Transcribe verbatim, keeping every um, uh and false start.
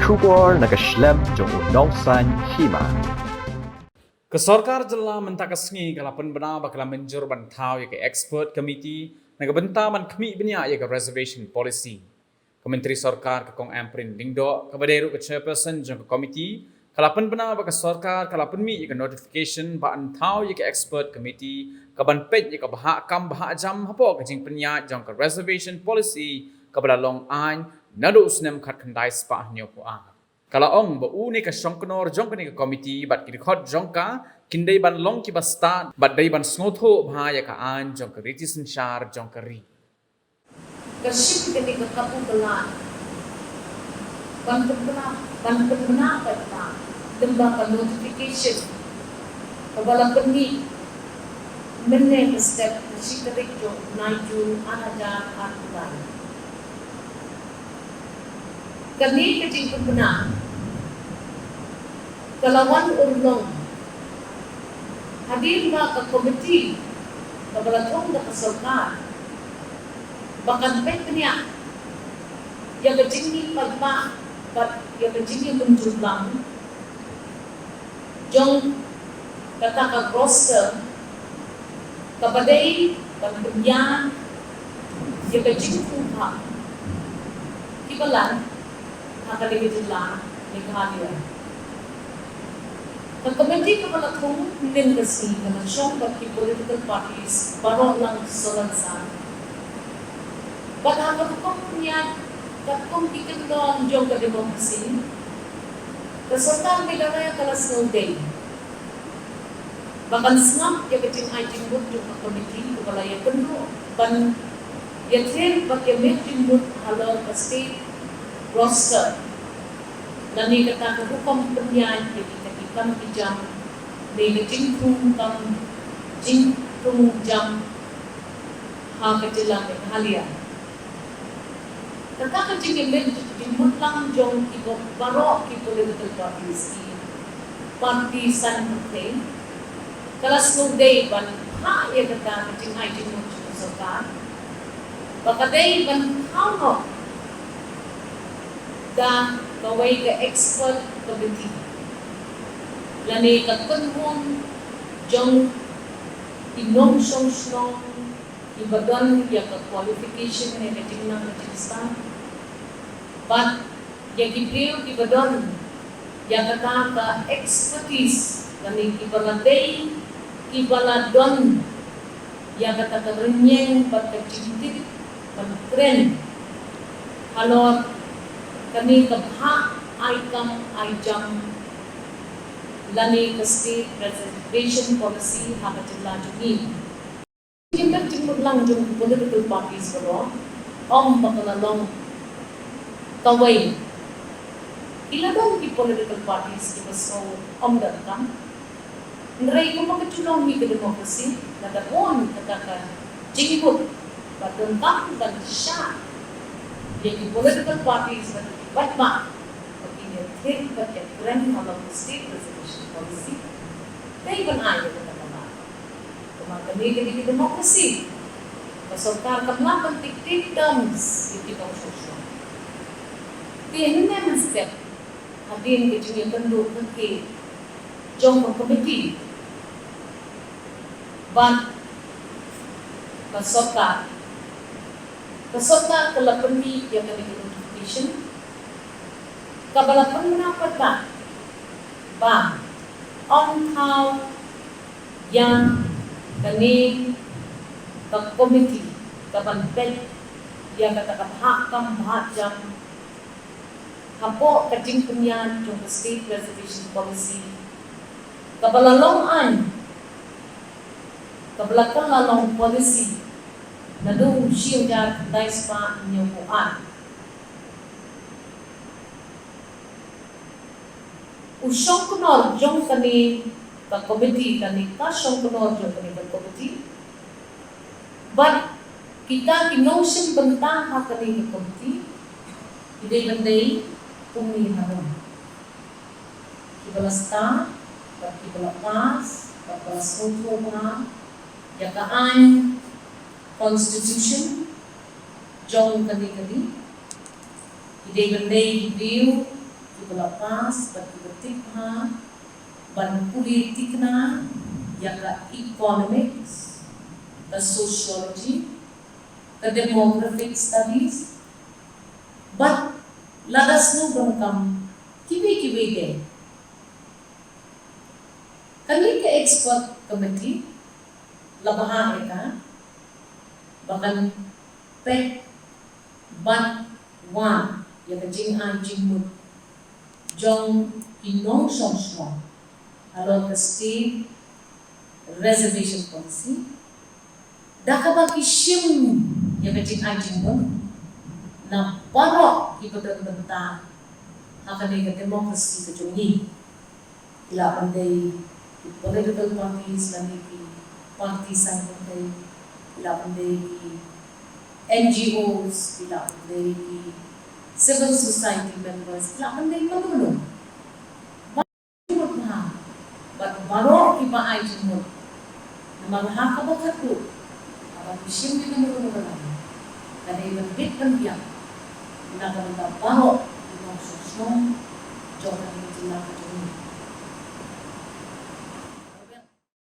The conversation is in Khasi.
Khubor na ka shlem jong u nongsan hima. Ka sorkar jylla mynta ka sngi ka la pynbna ba ka la mynjur ban thaw ïa ka expert committee na ka bynta ban khmih bniah ïa ka reservation policy. Ka Myntri Sorkar ka Kong Ampareen Lyngdoh, kaba dei ruh ka chairperson jong ka committee, ka la pynbna ba ka sorkar ka la pynmih ïa ka notification ban thaw ïa ka expert committee kaban peit ïa ka bhah kam bhah jam hapoh ka jingpynïaid jong ka reservation policy kaba la long aiñ naduh u snem khatkhyndai spah hynñiewphew ar. Ka la ong ba une ka shongknor jong kane ka committee bad ki dkhot jong ka kin dei ban long kiba stad bad dei ban sngewthuh bha ïa ka aiñ jong ka riti synshar jong ka ri. Ka shim kane ka kabu ka lad ban pynbna, ban pynbna paidbah lyngba ka notification kaba la pynmih mynne ka step ka shi tarik jong u bnai Jun ar hajar arphew lai. Kane ka jingpynbna ka la wan urlong hadien ba ka komiti kaba la thung da ka sorkar ba kan peit bniah ïa ka jingmih paidbah bad ïa ka jingïakynduh lang jong kata ka roster kaba dei ban pynïaid ïa ka jingpynbha kiba lan ha kane ka jylla Meghalaya. Ka komiti kaba la thung mynne ka sngi ka la shong bad ki political parties baroh lang sohrasan bad ha ka rukom pynïaid katkum ki kyndon jong ka democracy, ka sorkar Meghalaya ka la sngewdei ba kan sngap ïa ka jingai jingmut jong ka komiti kaba la ïakynduh ban ïathir bad ïamih jingmut halor ka state roster lane kata ka rukom pynïaid ïa kita ki kam ki jam ne ka jingthung kam jingthung jam ha ka jylla Meghalaya. Kata ka jingïamih jingmut lang jong ki baroh ki political parties, ki party saiñ pyrthei, ka la sngewdei ban phah ïa kata ka jingai jingmut jong ka sorkar ba ka dei ban thaw noh da kawei ka expert committee lane ka kynhun jong ki nongshong shnong kiba don ïa ka qualification ne ka jingnang ka jingstad bad ïa ki briew kiba don ïa kata ka expertise lane kiba la dei kiba la don ïa kata ka rynïeng bad ka jingtip ban kren halor kane ka bhah ai kam ai jam lane ka state reservation policy ha ka jylla jong ngi. Jingmut jingmut lang jong ki political parties baroh, ym ba ka la long kawei. Ki la don ki political parties kiba sngew ym donkam. Hynrei kumba ka ju long hi ka democracy, lada bun kata ka jingmut ba donkam ban shah ïa ki political parties bad ki paidbah ba kin ïathir bad ïakren halor ka state reservation policy. Dei ban ai ïa kata ka lad. Kumba kane ka dei ka democracy. Ka sorkar kam lah ban dictate terms ïa ki nongshong shnong. Te hynne mynstep hadien ka jingïakynduh kyrkieh jong ka komiti bad ka sorkar, ka sorkar ka la pynmih ïa kane ka notification kaba la pynbna pat ba ba ym thaw ïa kane ka komiti kaban peit ïa kata ka bhah kam bhah jam hapoh ka jingpynïaid jong ka state reservation policy kaba la long aiñ, kaba la kylla long policy naduh u shi hajar khyndai spah hynñiewphew ar. U shongknor jong kane ka komiti, kane ka shongknor jong kane ka komiti bad kita ki nongshim bynta ha kane ka komiti ki dei ban dei kumne harum. Kiba la stad bad kiba la pass bad ba la sngewthuh bha ïa ka aiñ constitution jong kane ka ri. Ki dei ban dei ki briew kiba la pass bad kiba tip bha ban pule thikna ïa ka economics, ka sociology, ka demographic studies, bad lada sngewbha ban kam kiwei kiwei de. Kane ka expert committee la bha ïa ka ba kan peit bad wan ïa ka jingai jingmut jong ki nongshong shnong halor ka state reservation policy, da kaba ki shim ïa ka jingai jingmut na baroh kiba don bynta ha kane ka democracy ka jong ngi. Ki lah ban dei ki political parties lane ki party saiñ pyrthei, ki lah ban dei ki N G Os, ki lah ban dei ki civil society members, ki lah ban dei mano mano. Bad baroh kiba ai jingmut. Namar ha kaba khatduh, haba ki shim ïa kano kano ka lam, ka dei ban bit ban biang na ka bynta baroh ki nongshong shnong